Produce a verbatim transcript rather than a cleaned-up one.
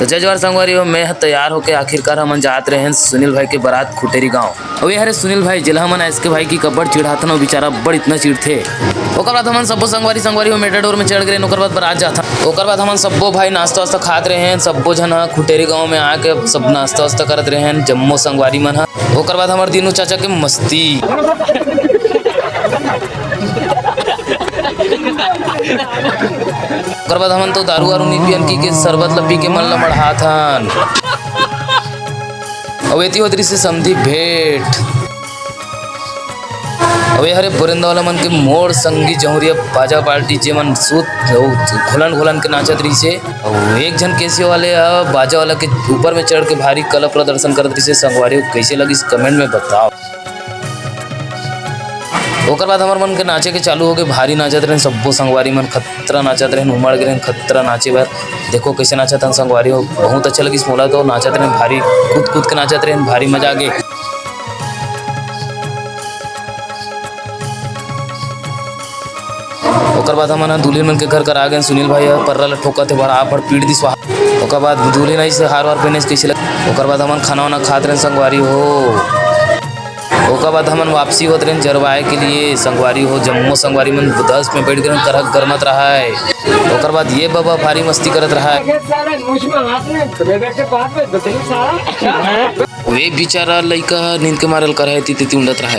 तो जय जोहार संगवारी हो, मैं ह तैयार होके आखिरकार हमन जात रहे हैं सुनील भाई के बारात खुटेरी गांव। अउ ये हरे सुनील भाई, जेला हमन एसके भाई की कब्बड़ चिढ़ाथन, अउ बेचारा बड़ इतना चिढ़थे। ओकर बाद हमन सब्बो संगवारी, संगवारी हो मेटाडोर में चढ़ गए, ओकर बाद बारात जाथन। ओकर बाद हमन सब्बो भाई नाश्ता वास्ता खात रहे हैं, सब्बो झन ह खुटेरी गांव में आके सब नाश्ता वास्ता करत रहे हैं, जम्मो संगवारी मन ह। ओकर बाद हमर दीनू चाचा के मस्ती। ओकर बाद हमन तो दारू वारू नी पियन की के शरबत ल पी के मन ल मढ़ाथन। अउ एती होत रहिसे समधी भेंट। अउ ये हरे बोरेंदा वाला मन के मोर संगी जहुरिया बाजा पार्टी, जेमन सूत अउ घोलन घोलन के नाचत रहिसे। अउ एक झन केसियो वाले ह बाजा वाला के ऊपर में चढ़ के भारी कला प्रदर्शन करत रहिसे। संगवारी हो, कइसे लगिस, कमेंट में बताओ। ओकर बाद हमर मन के नाचे के चालू हो गए, भारी नाचत रहेन सब्बो संगवारी मन, खतरा नाचत रहेन, उमड़ गे रहेन खतरा नाचे बर। देखो कइसे नाचत हन संगवारी हो, बहुत अच्छा लगिस मोला तो। नाचत रहेन भारी, कूद कूद के नाचत रहेन, भारी मजा आ गे। ओकर बाद हमन ह दुल्हिन मन के घर कर आ गेन। सुनील भाई ह पर्रा ल ठोकत हे, बड़ा आफड़ पीट दिस वहाँ। ओकर बाद दुल्हिन आइस, हार वार पहने, कइसे लग। ओकर बाद हमन खाना वाना खात रहेन संगवारी हो। ओकर बाद हमन वापसी होत रहेन जरवाए के लिए। संगवारी हो, जम्मो संगवारी मन दस में बैठ गए, करहक गरमत रहा है। ओकर बाद ये बबा भारी मस्ती करत रहा है। वे बेचारा लइका ह नींद के मारल करहा है, तीती उंडत रहा है।